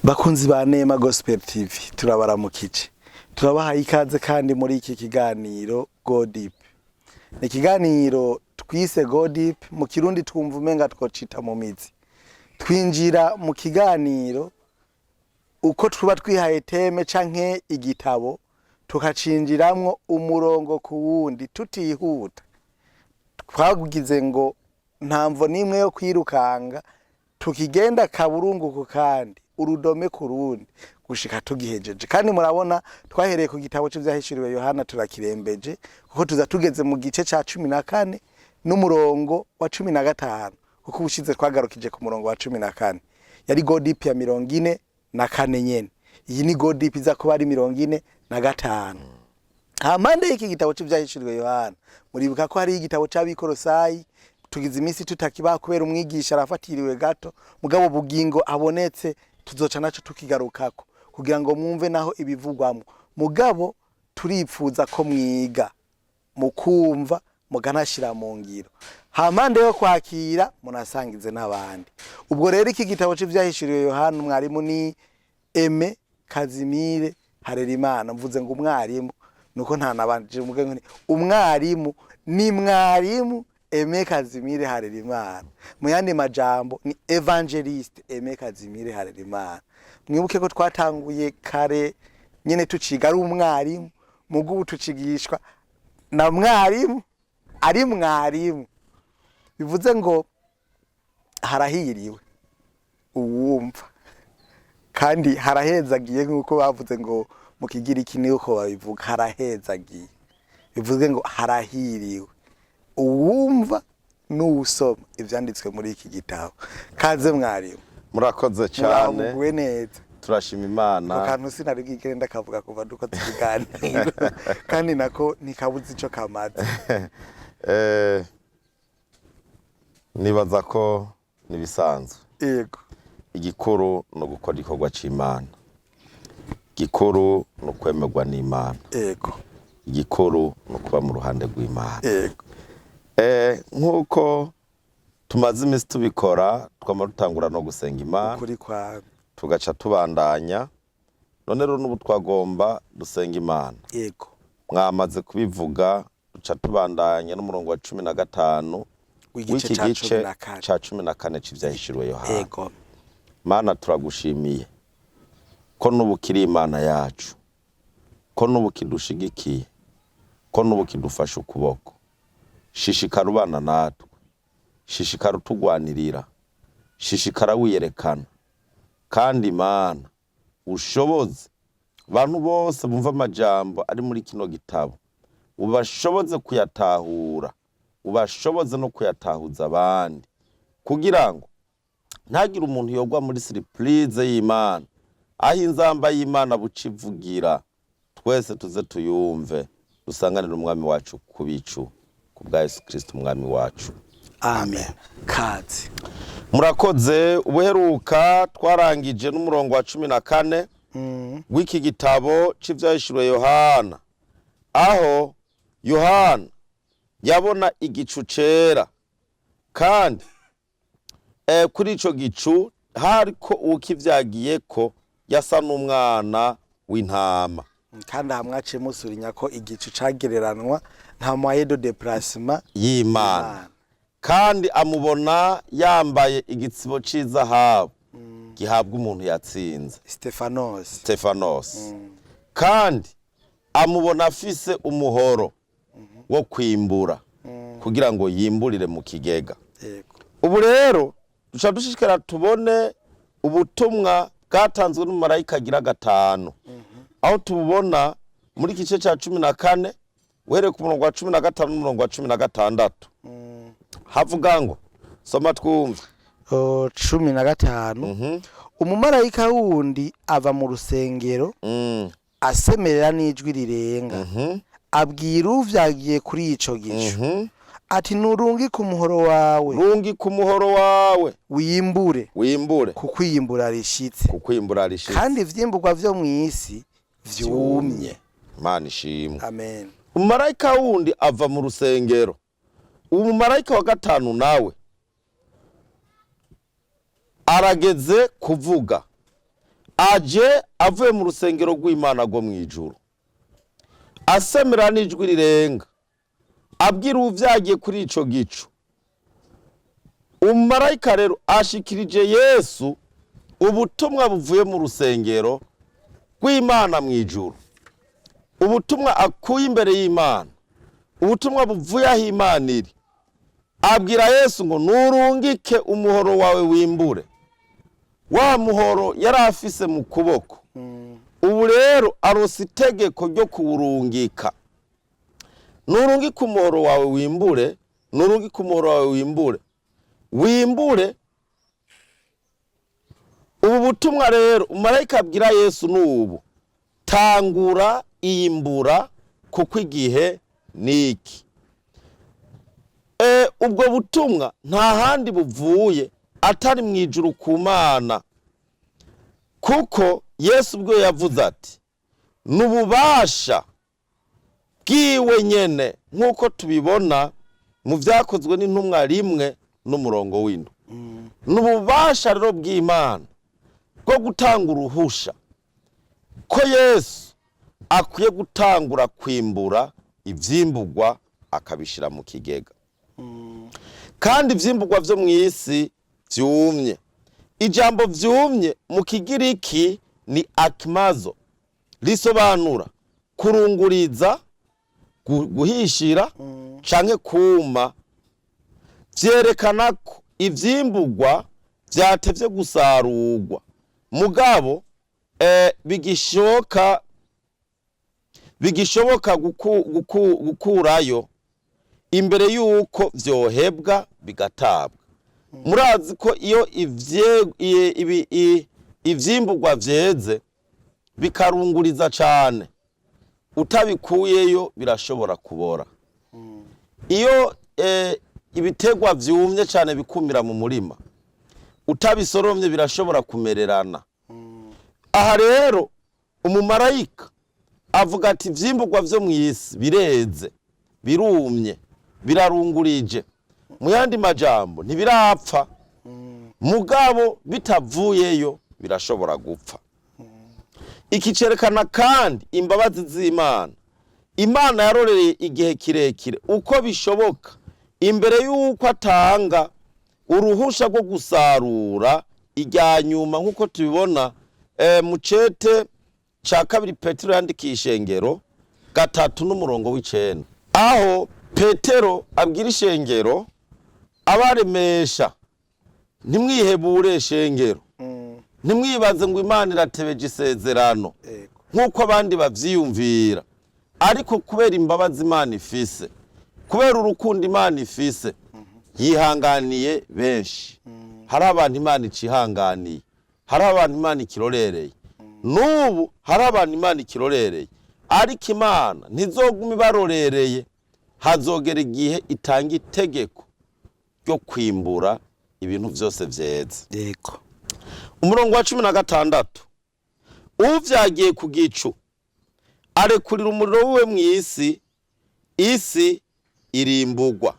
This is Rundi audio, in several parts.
Bakunzi ba Nema Gospel TV, turabaramukije, turabahaye ikaze kandi muri iki kiganiro Go Deep. Ni ikiganiro twise Go Deep, mu Kirundi twumva umenga twocita mu mizi. Twinjira mu kiganiro uko tuba twihaye thème canke igitabo, tukacinjiramwo umurongo ku wundi tutihuta. Twagize ngo ntamvo n'imwe yo kwirukanga, tukigenda kaburungu ku kandi, urudome ku rundi, gushika tugihejeje. Kandi murabona twahereye ku gitabo c'Ivyahishuriwe Yohana, turakirembeje kuko tuza tugeze mu gice ca 14 n'umurongo wa 15, kuko ubushize twagarukije ku murongo wa 14. Yari Go Deep ya 44 nyene. Iyi ni Go Deep iza kuba ari 45. Hampande y'iki gitabo c'Ivyahishuriwe Yohana, muribuka ko hari igitabo c'Abikorosayi. Tugize iminsi tutakibaha kubera umwigisha arafatiriwe gato, mugabo bugingo abonetse tuzoca naco tukigarukako kugira ngo mwumve naho ibivugwamwo. Mugabo turipfuza ko mwiga, mukumva, mukanashira mu ngiro. Hampande yo kwakira, munasangize n'abandi. Ubwo rero iki gitabo c'Ivyahishuriwe Yohana, umwarimu ni Aime Kazimire Harerimana. Mvuze ngo umwarimu nuko nta nabanje muge ngo ni umwarimu, ni mwarimu Aime Kazimire Harerimana. Mu yandi majambo ni Évangéliste Aime Kazimire Harerimana. Mwibuke ko twatanguye kare nyene tuciga ari umwarimu, mugu ubu tucigishwa na mwarimu ari mwarimu. Bivuze ngo harahiriwe uwumva kandi harahezagiye, nk'uko bavuze ngo mu Kigiriki niko babivuga, harahezagiye. Bivuze ngo harahiriwe uwumva n'uwusoma ivyanditswe muri iki gitabo. Kaze mwarimu. Murakoze cyane. Muramuguwe neza? Turashima Imana. Ako kantu sinari bwigere ndakavuga kuva dukoze ikiganiro, kandi nako ntikabuze ico kamaze. Nibaza ko nibisanzwe. Igikuru ni ugukora igikorwa c'Imana, igikuru ni ukwemerwa n'Imana, igikuru ni ukuba mu ruhande rw'Imana. Nk'uko tumaze iminsi tubikora, twama dutangura no gusenga Imana, Ukuri kwawe. tugaca tubandanya. None rero n'ubu twagomba dusenga Imana. Mwamaze kubivuga, duca tubandanya n'umurongo wa 15 w'igice w'iki ca gice 14 ca 14 c'Ivyahishuriwe Yohana. Mana, turagushimiye ko n'ubu ukiri Imana yacu, ko n'ubu kidushigikiye, ko n'ubu kidufashe ukuboko. Shishikara ubana natwe, shishikara utugwanirira, shishikara wiyerekana. Kandi Imana, ushoboze abantu bose bumva amajambo ari muri kino gitabo, ubashoboze kuyatahura, ubashoboze no kuyatahuza abandi, kugira ngo ntagire umuntu yogwa muri surprise y'Imana. Aho inzamba y'Imana buca ivugira, twese tuze tuyumve, dusanganire Umwami wacu ku bicu, ku bwa Yesu Kristo Umwami wacu. Amen. Kaze. Murakoze. Ubuheruka twarangije n'umurongo wa 14 w'iki gitabo c'Ivyahishuriwe Yohana, aho Yohana yabona igicu cera, kandi kuri ico gicu hariko uwukivyagiyeko yasa n'umwana w'intama. Kandi aha mwaciye musurinya ko igicu cagereranwa nka moyen de déplacement y'Imana. Kandi amubona yambaye igitsibo c'izahabu gihabwa umuntu yatsinze. Stephanos. Stephanos. Kandi amubona afise umuhoro wo kwimbura kugira ngo yimburire mu kigega. Ubu rero duca dushishikara tubone ubutumwa bwatanzwe n'umumarayika agira gatanu, aho tububona muri gice cya 14, uhereye ku murongo wa 15 n'umurongo wa 16. Havuga ngo, soma twumve. O, 15: Umumarayika wundi ava mu rusengero, asemerera n'ijwi rirenga, abwira uvyagiye kuri ico gicu ati: "Nurungike umuhoro wawe, rungika umuhoro wawe, wimbure, wimbure, kuko iyimbura rishitse, kuko iyimbura rishitse, kandi ivyimburwa vyo mw'isi vyumye." Imana ishimwe. Amen. Umumarayika wundi ava mu rusengero. Umumarayika wa gatanu nawe arageze kuvuga. Aje avuye mu rusengero rw'Imana rwo mu ijuru, asemera n'ijwi rirenga, abwira uwuvyagiye kuri ico gicu. Umumarayika rero ashikirije Yesu ubutumwa buvuye mu rusengero rw'Imana mu ijuru, ubutumwa akuye imbere y'Imana, ubutumwa buvuye aho Imana iri. Abwira Yesu ngo nurungike umuhoro wawe wimbure. Wa muhoro yari afise mu kuboko, ubu rero aronse itegeko ryo kuwurungika. Nurungike umuhoro wawe wimbure, nurungike umuhoro wawe wimbure, wimbure. Ubu butumwa rero umumarayika abwira Yesu n'ubu: tangura iyimbura kuko igihe niki. Ubwo butumwa nta handi buvuye atari mu ijuru ku Mana, kuko Yesu ubwo yavuze ati n'ububasha bwiwe nyene, nk'uko tubibona mu vyakozwe n'intumwa 1 n'umurongo w'indwi. N'ububasha rero bw'Imana bwo gutanga uruhusha ko Yesu akwiye gutangura kwimbura ivyimburwa akabishira mu kigega. Kandi ivyimburwa vyo mw'isi vyumye. Ijambo vyumye mu Kigiriki ni akimazo, risobanura kurunguriza, guhishira canke kuma. Vyerekana ko ivyimburwa vyatevye gusarurwa, mugabo bigishoboka gukurayo imbere yuko vyohebwa bigatabwa. Murazi ko iyo ivyimburwa vyeze bikarunguriza cane, utabikuyeyo birashobora kubora. Iyo ibitegwa vyumye cane bikumira mu murima, utabisoromye birashobora kumererana. Aha rero umumarayika avuga ati ivyimburwa vyo mw'isi bireze, birumye, birarungurije. Mu yandi majambo ntibirapfa, mugabo bitavuyeyo birashobora gupfa. Iki cerekana kandi imbabazi z'Imana. Imana yarorereye igihe kirekire uko bishoboka imbere y'uko atanga uruhusha rwo gusarura irya nyuma, nk'uko tubibona mu cete ca 2 Petero yandikiye ishengero 3 n'umurongo w'9, aho Petero abwira ishengero abaremesha: ntimwihebure shengero, ntimwibaze ngo Imana iratebeje isezerano nk'uko abandi bavyiyumvira, ariko kubera imbabazi Imana ifise, kubera urukundo Imana ifise, yihanganiye benshi. Hari abantu Imana icihanganiye, hari abantu Imana ikirorereye, n'ubu hari abantu Imana ikirorereye, ariko Imana ntizoguma ibarorereye. Hazogera igihe itanga itegeko ryo kwimbura ibintu vyose vyeze. Yego. Umurongo wa 16, uvyagiye ku gicu arekurira umuriro wiwe mw'isi, isi irimburwa.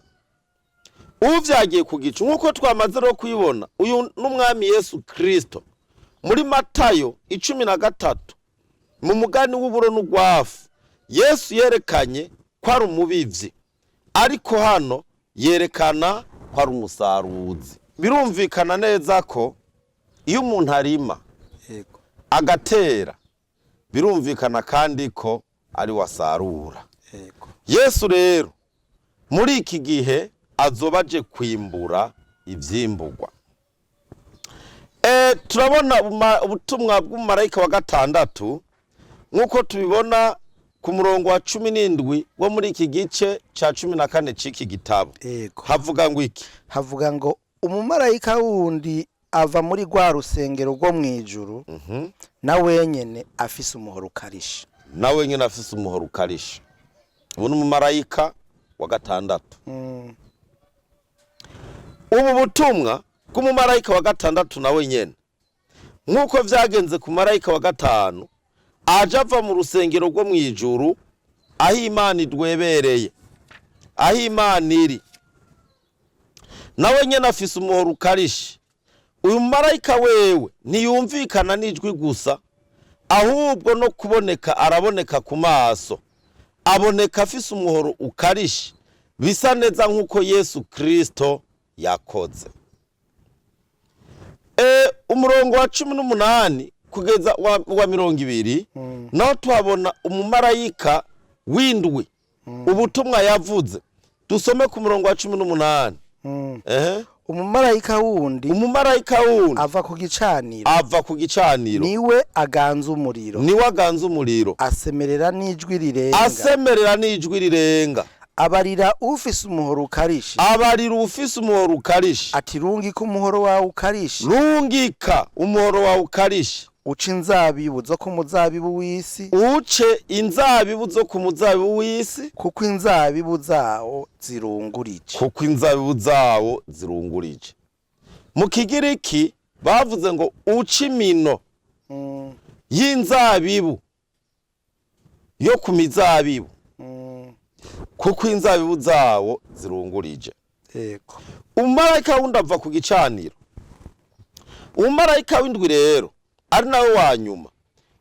Uvyagiye ku gicu, nk'uko twamaze rero kuyibona, uyu n'umwami Yesu Kristo muri Matayo 13 mu mugani w'uburo n'ugwafu, Yesu yerekanye ko ari umubivyi, ariko hano yerekana ko ari umusaruzi. Birumvikana neza ko iyo umuntu arima Yego. agatera, birumvikana kandi ko ari wasarura. Yego. Yesu rero muri iki gihe azoba aje kwimbura ivyimburwa. Turabona ubutumwa bw'umumarayika wa 6 nk'uko tubibona ku murongo wa 17 wo muri iki gice ca 14 c'iki gitabo. Yego. Havuga ngo iki? Havuga ngo umumarayika wundi ava muri rwa rusengero rwo mw'ijuru, na wenyene afise umuhoro ukarisha. Na wenyene afise umuhoro ukarisha. Ubu ni umumarayika wa 6. Ubu butumwa bw'umumarayika wa 6 na wenyene, nk'uko vyagenze ku marayika wa 5, aje ava mu rusengero rwo mw'ijuru, aho Imana idwebereye, aho Imana iri. Nawe nyene afise umuhoro ukarishe. Uyu mumarayika wewe ntiyumvikana n'ijwi gusa, ahubwo no kuboneka araboneka ku maso, aboneka afise umuhoro ukarishe, bisa neza nk'uko Yesu Kristo yakoze. Umurongo wa 18 kugeza wa 20, naho tuhabona umumarayika w'indwi, ubutumwa yavuze. Dusome ku murongo wa 18. Ehe. Umumarayika wundi Umumarayika wundi ava ku gicaniro, ava ku gicaniro, niwe aganza umuriro, niwe aganza umuriro, asemerera n'ijwi rirenga, asemerera n'ijwi rirenga, abarira ufise umuhoro ukarishe, abarira ufise umuhoro ukarishe, ati: "Rungika umuhoro wawe ukarishe, rungika umuhoro wawe ukarishe, uca inzabibu zo ku muzabibu w'isi, uce inzabibu zo ku muzabibu w'isi, kuko inzabibu zawo zirungurije." Kuko inzabibu zawo zirungurije. Mu Kigiriki bavuze ngo uce imino y'inzabibu yo ku mizabibu, kuko inzabibu zawo zirungurije. Umumarayika wundi ava ku gicaniro. Umumarayika w'indwi rero, ari nawe wa nyuma,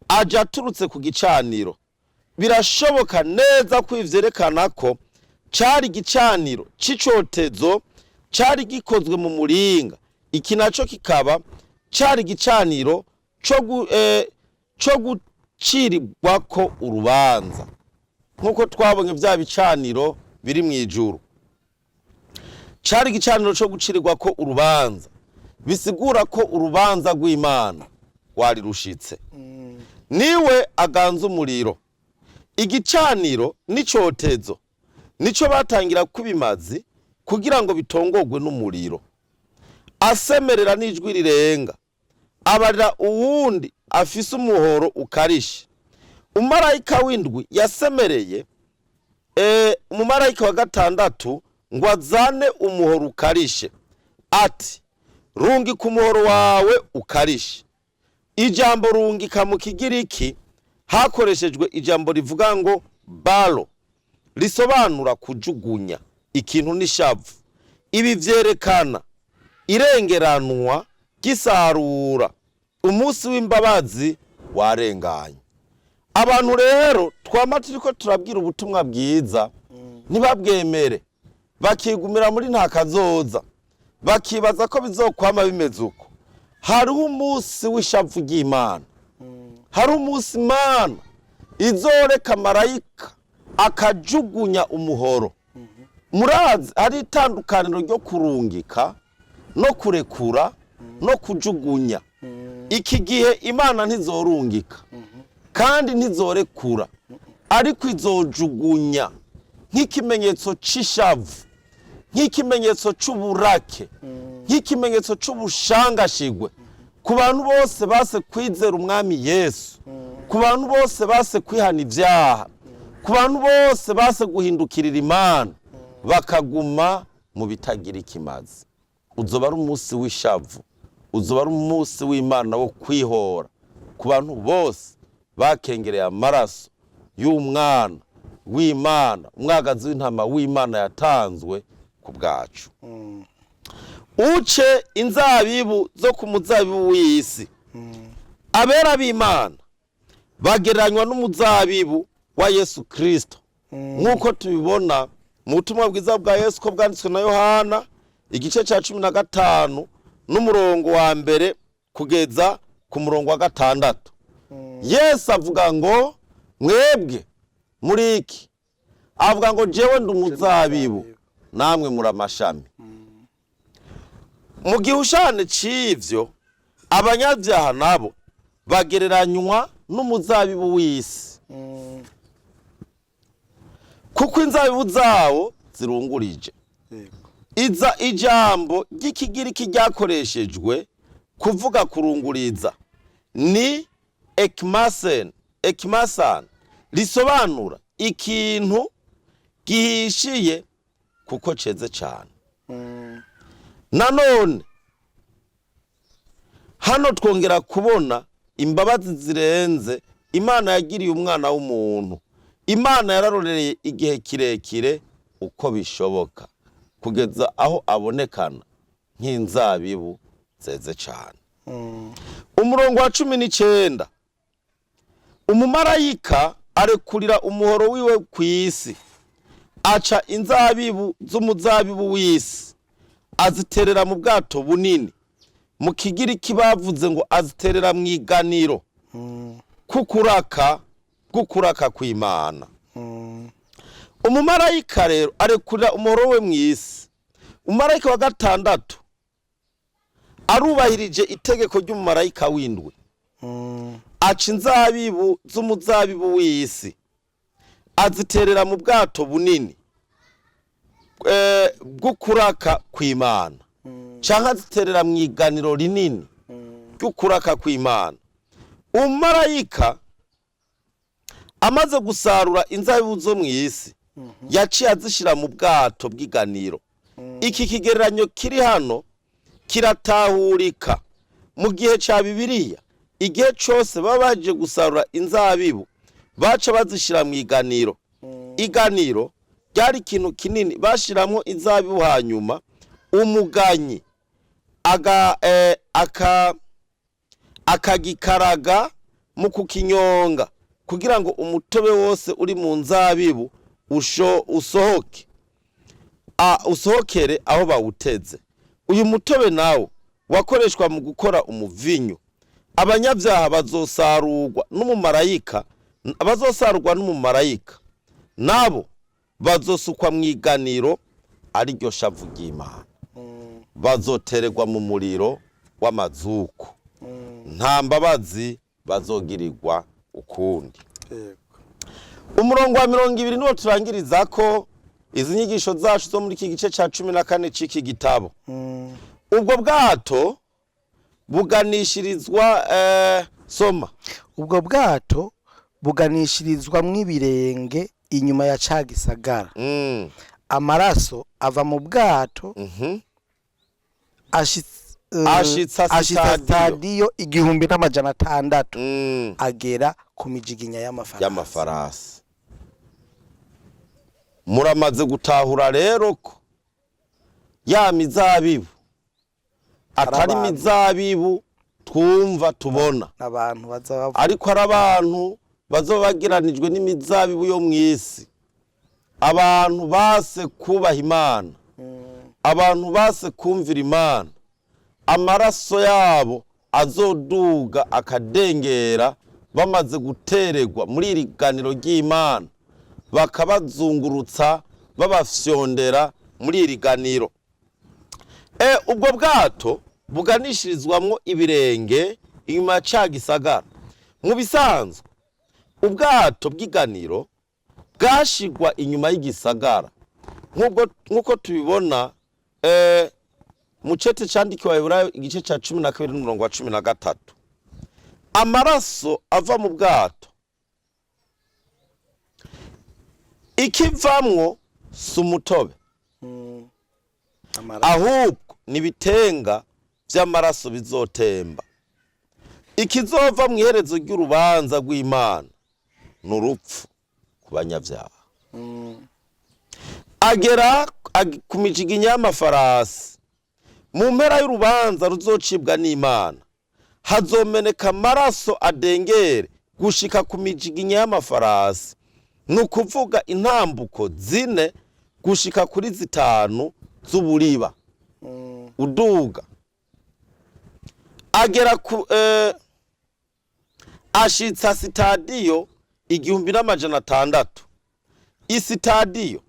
aja aturutse ku gicaniro. Birashoboka neza ko ivyerekana ko cari igicaniro c'icotezo cari gikozwe mu muringa. Iki naco kikaba cari igicaniro co gucirirwako urubanza, nk'uko twabonye vya bicaniro biri mw'ijuru. Cari igicaniro co gucirirwako urubanza, bisigura ko urubanza rw'Imana rwari rushitse. Niwe aganza umuriro. Igicaniro n'icotezo nico batangira kubimazi kugira ngo bitongogwe n'umuriro. Asemerera n'ijwi rirenga, abarira uwundi afise umuhoro ukarishe. Umumarayika w'indwi yasemereye umumarayika wa gatandatu ngo azane umuhoro ukarishe, ati: "Rungika umuhoro wawe ukarishe." Ijambo rungika, mu Kigiriki hakoreshejwe ijambo rivuga ngo balo, risobanura kujugunya ikintu n'ishavu. Ibi vyerekana irengeranwa ry'isarura, umunsi w'imbabazi warenganye. Abantu rero twama turiko turabwira ubutumwa bwiza ntibabwemere, bakigumira muri nta kazoza, bakibaza ko bizokwama bimeze uko. Hariho umunsi w'ishavu ry'Imana, hari umunsi Imana izoreka marayika akajugunya umuhoro. Murazi hari itandukaniro ryo kurungika no kurekura no kujugunya. Iki gihe Imana ntizorungika kandi ntizorekura, ariko izojugunya nk'ikimenyetso c'ishavu, nk'ikimenyetso c'uburake, nk'ikimenyetso c'ubushangashigwe ku bantu bose base kwizera Umwami Yesu, ku bantu bose base kwihana ibyaha, ku bantu bose base guhindukirira Imana, bakaguma mu bitagira ikimazi. Uzoba ari umunsi w'ishavu, uzoba ari umunsi w'Imana wo kwihora ku bantu bose bakengereye amaraso y'Umwana w'Imana, umwagazi w'intama w'Imana yatanzwe ku bwacu. Uce inzabibu zo ku muzabibu w'isi. Abera b'Imana bagereranywa n'umuzabibu wa Yesu Kristo, nk'uko tubibona mu butumwa bwiza bwa Yesu ko bwanditswe na Yohana, igice cya 15 n'umurongo wa 1 kugeza ku murongo wa 6. Yesu avuga ngo: "Mwebwe muri iki?" Avuga ngo: "Jewe ndi umuzabibu, namwe muri amashami." Mu gihushane c'ivyo, abanyabyaha nabo bagereranywa n'umuzabibu w'isi, kuko inzabibu zawo zirungurije. Iza ijambo ry'Ikigiriki ryakoreshejwe kuvuga kurunguriza ni ekmasen, ekmasan, risobanura ikintu gihishiye kuko ceze cyane. Nanone hano twongera kubona imbabazi zirenze Imana yagiriye umwana w'umuntu. Imana yararorereye igihe kirekire uko bishoboka, kugeza aho abonekana nk'inzabibu zeze cyane. Umurongo wa 19, umumarayika arekurira umuhoro wiwe ku isi, aca inzabibu z'umuzabibu w'isi, aziterera mu bwato bunini. Mu Kigiriki bavuze ngo aziterera mu iganiro kukuraka kw'Imana. Umumarayika rero arekurira umuhoro we mu isi. Umumarayika wa gatandatu arubahirije itegeko ry'umumarayika w'indwi, aca inzabibu z'umuzabibu w'isi, aziterera mu bwato bunini bw'ukuraka kw'Imana, canke aziterera mu iganiro rinini ry'ukuraka kw'Imana. Umumarayika amaze gusarura inzabibu zo mu isi, yaciye azishira mu bwato bw'iganiro. Iki kigereranyo kiri hano kiratahurika mu gihe ca Bibiliya. Igihe cose baba baje gusarura inzabibu, baca bazishira mu iganiro. Iganiro ryari ikintu kinini bashiramwo inzabibu, hanyuma umuganyi akagikaraga mu kukinyonga kugira ngo umutobe wose uri mu nzabibu usohoke, usohokere aho bawuteze. Uyu mutobe nawo wakoreshwa mu gukora umuvinyu. Abanyabyaha bazosarurwa n'umumarayika, bazosarurwa n'umumarayika nabo bazosukwa mu iganiro, ariryo shavu ry'Imana, bazotererwa mu muriro w'amazuku, nta mbabazi bazogirirwa ukundi. Umurongo wa 20 niwo turangiriza ko izi nyigisho zacu zo muri iki gice ca 14 c'iki gitabo. Ubwo bwato buganishirizwa, soma. Ubwo bwato buganishirizwamwo ibirenge inyuma ya ca gisagara. Amaraso ava mu bwato Ashitsa ashitsa sitadiyo. Sitadiyo 1600, agera ku mijiginya y'amafarasi. Y'amafarasi. Muramaze gutahura rero ko ya mizabibu atari abantu. Mizabibu twumva tubona, abantu baza bavuga, ariko ari abantu bazoba bagiranijwe n'imizabibu yo mw'isi, abantu base kubaha Imana, abantu base kumvira Imana. Amaraso yabo azoduga akadengera bamaze gutererwa muri iri ganiro ry'Imana, bakabazungurutsa, babafyondera muri iri ganiro. Ubwo bwato buganishirizwamwo ibirenge inyuma ya ca gisagara. Mu bisanzwe ubwato bw'iganiro bwashigwa inyuma y'igisagara, nk'uko tubibona mu cete candikiwe Abaheburayo igice ca 12 n'umurongo wa 13. Amaraso ava mu bwato, ikivamwo si umutobe, Amaraso. ahubwo ni ibitenga vy'amaraso bizotemba. Ikizova mu iherezo ry'urubanza rw'Imana ni urupfu ku banyabyaha. Agera ku mijiginya y'amafarasi. Mu mpera y'urubanza ruzocibwa n'Imana, hazomeneka amaraso adengere gushika ku mijiginya y'amafarasi, ni ukuvuga intambuko 4 gushika kuri 5 z'uburiba uduga. Agera ku ashitsa sitadiyo 1600. Isitadiyo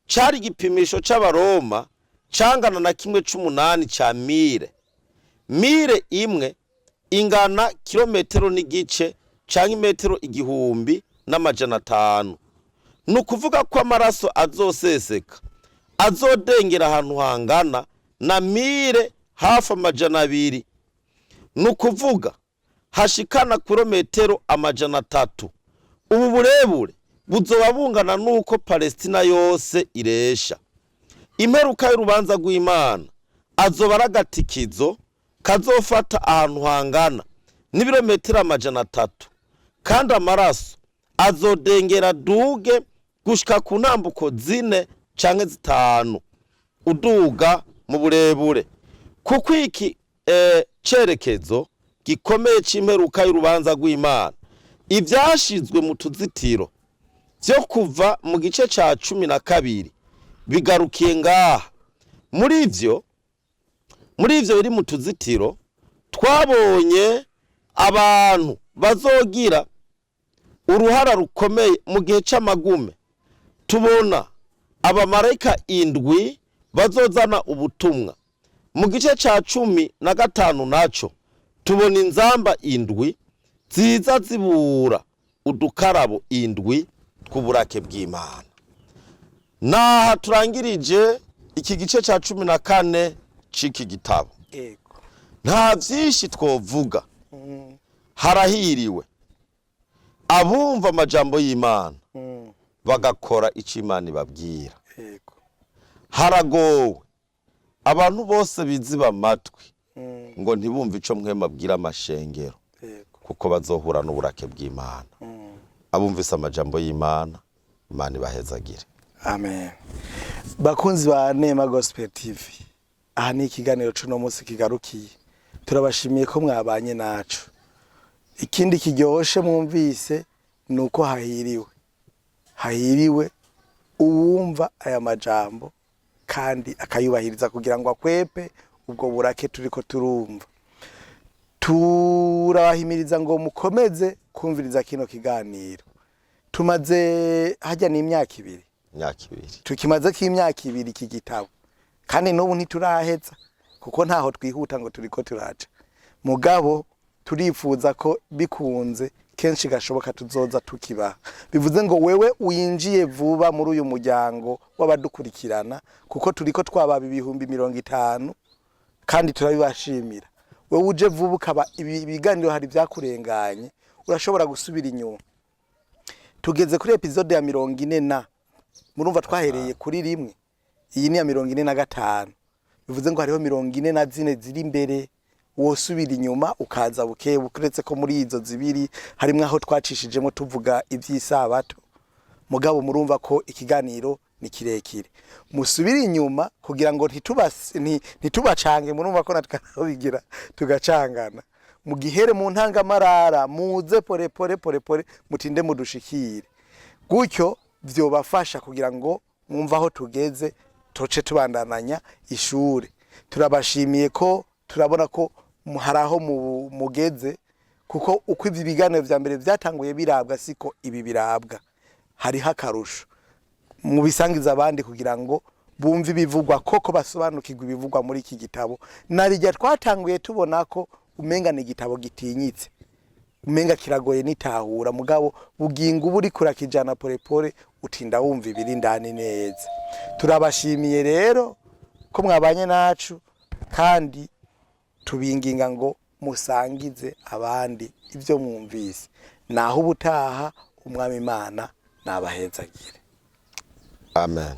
cari igipimisho c'Abaroma cangana na 1/8 ca mire. Mire imwe ingana kilometero n'igice canke imetero 1500. Ni ukuvuga ko amaraso azoseseka azodengera ahantu hangana na mire hafi 200, ni ukuvuga hashikana kilometero 300. Ubu burebure buzoba bungana n'uko Palestina yose iresha. Imperuka y'urubanza rw'Imana azoba ari agatikizo kazofata ahantu hangana n'ibirometero 300, kandi amaraso azodengera duge gushika ku ntambuko 4 canke 5 uduga mu burebure. Kuko iki cerekezo gikomeye c'imperuka y'urubanza rw'Imana, ivyashizwe mu tuzitiro vyo kuva mu gice ca 12 bigarukiye ngaha. Muri ivyo biri mu tuzitiro twabonye abantu bazogira uruhara rukomeye mu gihe c'amagume. Tubona abamarayika 7 bazozana ubutumwa. Mu gice ca 15 naco tubona inzamba 7 ziza zibura udukarabo 7 tw'uburake bw'Imana. Naha turangirije iki gice ca 14 c'iki gitabo. Nta vyinshi twovuga. Harahiriwe abumva amajambo y'Imana bagakora ico Imana ibabwira. Haragowe abantu bose biziba amatwi ngo ntibumve ico mwe mabwira amashengero, kuko bazohura n'uburake bw'Imana. Abumvise amajambo y'Imana, Imana ibahezagire. Amen. Bakunzi ba Nema Gospel TV, aha ni ikiganiro c'uno munsi kigarukiye. Turabashimiye ko mwabanye nacu. Ikindi kiryoshe mwumvise ni uko hahiriwe, hahiriwe uwumva aya majambo kandi akayubahiriza kugira ngo akwepe ubwo burake turiko turumva. Turabahimiriza ngo mukomeze kumviriza kino kiganiro. Tumaze hajya ni imyaka 2. Imyaka 2. Tukimaze ko imyaka 2 iki gitabo, kandi n'ubu ntituraheza kuko ntaho twihuta ngo turiko turaca. Mugabo turifuza ko bikunze kenshi gashoboka tuzoza tukibaha. Bivuze ngo wewe winjiye vuba muri uyu muryango w'abadukurikirana, kuko turiko twababa 50,000 kandi turabibashimira. Wewe uje vuba ukaba ibiganiro hari byakurenganye, urashobora gusubira inyuma. Tugeze kuri episode ya 40 na murumva twahereye kuri 1, iyi ni ya 45. Bivuze ngo hariho 44 ziri imbere, wosubira inyuma ukaza buke bukeretse ko muri izo zibiri harimwo aho twacishijemo tuvuga ivy'isabato. Mugabo murumva ko ikiganiro ni kirekire, musubire inyuma kugira ngo ntitubacange. Murumva ko natwe bigira tugacangana. Mugihere mu ntangamarara, muze pore pore pore pore, mutinde mudushikire. Gutyo vyobafasha kugira ngo mwumve aho tugeze, toce tubandananya ishure. Turabashimiye ko turabona ko hari aho mugeze, kuko uko ibi biganiro vya mbere vyatanguye birabwa siko ibi birabwa. Hariho akarusho. Mubisangiza abandi kugira ngo bumve ibivugwa koko, basobanukirwe ibivugwa muri iki gitabo. Narijya twatanguye tubona ko umenga ni igitabo gitinyitse, umenga kiragoye nitahura, mugabo bugingo uba uriko urakijana pore pore, utinda wumva ibiri ndani neza. Turabashimiye rero ko mwabanye nacu, kandi tubinginga ngo musangize abandi ibyo mwumvise. Naho ubutaha, Umwami Imana nabahezagire. Amen.